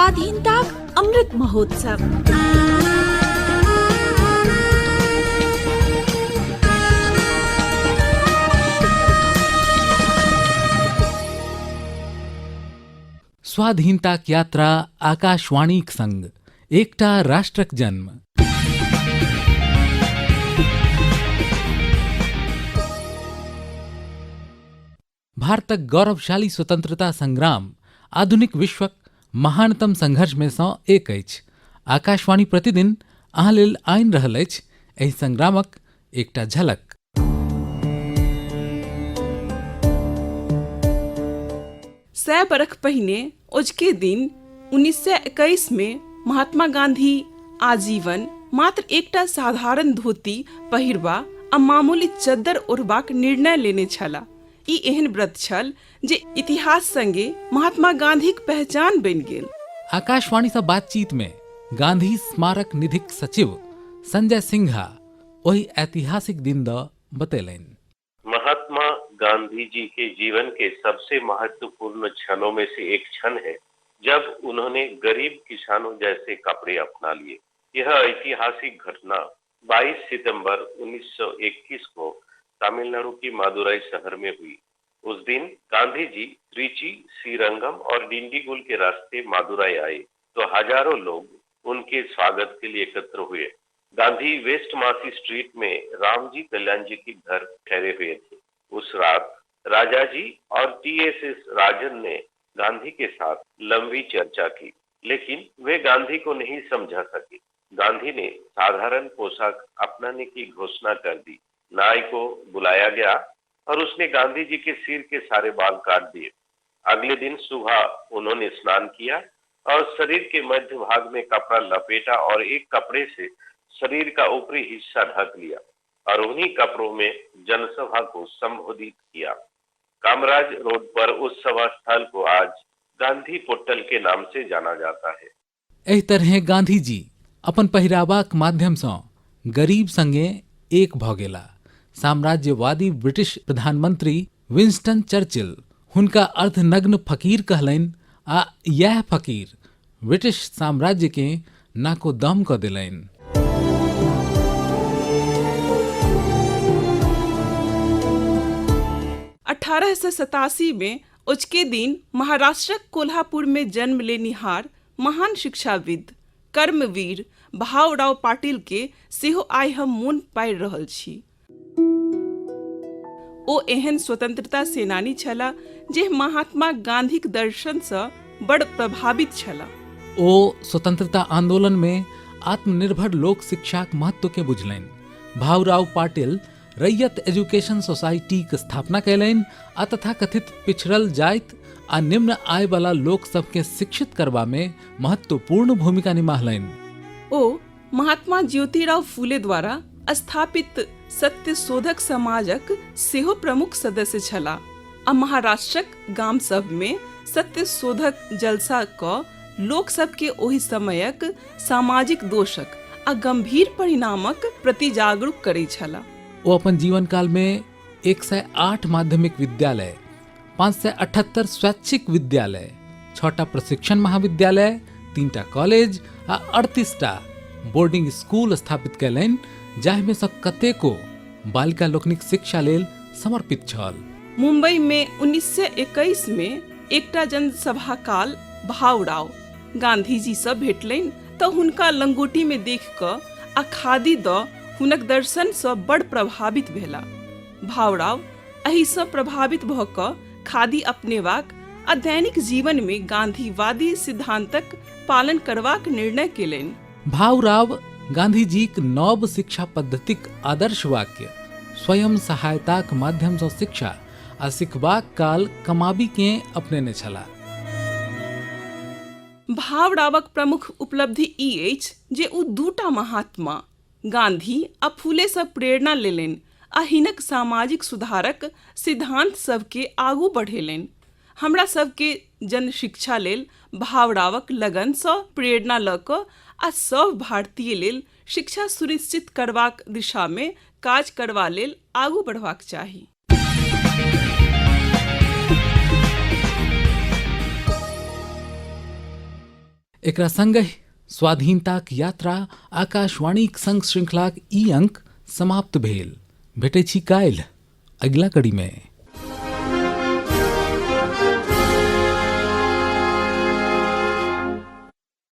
स्वाधीनताक अमृत महोत्सव। स्वाधीनताक यात्रा आकाशवाणीक संग एकटा राष्ट्रक जन्म। भारतक गौरवशाली स्वतंत्रता संग्राम आधुनिक विश्वक महानतम संघर्षमे सँ एक अछि। आकाशवाणी प्रतिदिन अहाँ लेल आनि रहल अछि एहि संग्रामक एकटा झलक। 100 बरख पहिने ओजके दिन 1921 मे महात्मा गांधी आजीवन मात्र एकटा साधारण धोती पहिरबा आ मामूली चद्दर ओढ़बाक निर्णय लेने छलाह। ई एहन व्रत छल जे इतिहास संगे महात्मा गांधीक पहचान बनि गेल। आकाशवाणी सँ बातचीत में गांधी स्मारक निधिक सचिव संजय सिंघा ओहि ऐतिहासिक दिन द बतेलनि। महात्मा गांधी जी के जीवन के सबसे महत्वपूर्ण क्षणों में से एक क्षण है जब उन्होंने गरीब किसानों जैसे कपड़े अपना लिए। यह ऐतिहासिक घटना 22 सितंबर 1921 को तमिलनाडु की मदुरई शहर में हुई। उस दिन गांधी जी त्रिची, श्रीरंगम और डिंडीगुल के रास्ते मदुरई आए तो हजारों लोग उनके स्वागत के लिए एकत्र हुए। गांधी वेस्ट मासी स्ट्रीट में रामजी कल्याण जी के घर ठहरे हुए थे। उस रात राजा जी और टी एस एस राजन ने गांधी के साथ लंबी चर्चा की, लेकिन वे गांधी को नहीं समझा सके। गांधी ने साधारण पोशाक अपनाने की घोषणा कर दी। नाई को बुलाया गया और उसने गांधी जी के सिर के सारे बाल काट दिए। अगले दिन सुबह उन्होंने स्नान किया और शरीर के मध्य भाग में कपड़ा लपेटा और एक कपड़े से शरीर का ऊपरी हिस्सा ढक लिया और उन्हीं कपड़ों में जनसभा को संबोधित किया। कामराज रोड पर उस सभा स्थल को आज गांधी पोर्टल के नाम से जाना जाता है। एहि तरहें गांधी जी अपन पहिरावाक माध्यमसँ गरीब संगे एक भऽ गेला। साम्राज्यवादी ब्रिटिश प्रधानमंत्री विंस्टन चर्चिल हुनका अर्धनग्न फकीर कहलनि आ इएह फकीर ब्रिटिश साम्राज्यकेँ नाकोदम कऽ देलनि। 1887 मे ओजके दिन महाराष्ट्रक कोल्हापुर मे जन्म लेनिहार महान शिक्षाविद, कर्मवीर भाऊराव पाटिल के सेहो आइ हम मोन पाड़ि रहल छी। ओ एहन स्वतंत्रता सेनानी छलाह जे महात्मा गांधीक दर्शन सँ बड़ प्रभावित छलाह। ओ स्वतंत्रता आंदोलन मे आत्मनिर्भर लोक शिक्षाक महत्व के बुझलनि। भाऊराव पाटिल रैयत एजुकेशन सोसाइटीक स्थापना कयलनि आ तथाकथित पिछड़ल जाति आ निम्न आय वाला लोक सबके शिक्षित करबा मे महत्वपूर्ण भूमिका निमाहलनि। ओ महात्मा ज्योतिराव फूले द्वारा स्थापित सत्यशोधक समाजक सेहो प्रमुख सदस्य छलाह आ महाराष्ट्रक गाम सभ मे सत्यशोधक जलसा क लोक सभ के ओहि समयक सामाजिक दोषक आ गंभीर परिणामक प्रति जागरूक करैत छलाह। ओ अपन जीवनकाल मे 108 माध्यमिक विद्यालय, 578 स्वैच्छिक विद्यालय, 6टा प्रशिक्षण महाविद्यालय, 3टा कॉलेज आ 38टा बोर्डिंग स्कूल स्थापित कयलनि, जाहिमे सँ कतेको बालिका लोकनिक शिक्षा लेल समर्पित छल। मुंबई मे 1921 मे एकटा जनसभा काल भाऊराव गांधीजी सँ भेटलनि तऽ हुनका लंगोटी मे देखि कऽ आ खादी दऽ हुनक दर्शन सँ बड़ प्रभावित भेलाह। भाऊराव एहि सँ प्रभावित भऽ कऽ खादी अपनेबाक आ दैनिक जीवन मे गांधीवादी सिद्धांतक पालन करबाक निर्णय केलनि। भाऊराव गांधीजीक नव शिक्षा पद्धतिक आदर्श वाक्य स्वयं सहायताक माध्यमसँ शिक्षा आ सिखबाक काल कमाबीकेँ अपनेने छलाह। भावरावक प्रमुख उपलब्धि ई अछि जे ओ दूटा महात्मा, गांधी आ फूलेसँ प्रेरणा लेलनि आ हिनक सामाजिक सुधारक सिद्धांत सभकेँ आगू बढ़ेलनि। हमरा सभकेँ जनशिक्षा लेल भावरावक लगनसँ प्रेरणा लऽ कऽ आ सभ भारतीय लेल शिक्षा सुनिश्चित करबाक दिशामे काज करबा लेल आगू बढ़बाक चाही। एकरा संगहि स्वाधीनताक यात्रा आकाशवाणीक संग श्रृंखलाक ई अंक समाप्त भेल। भेटै छी काल्हि अगिला कड़ी में।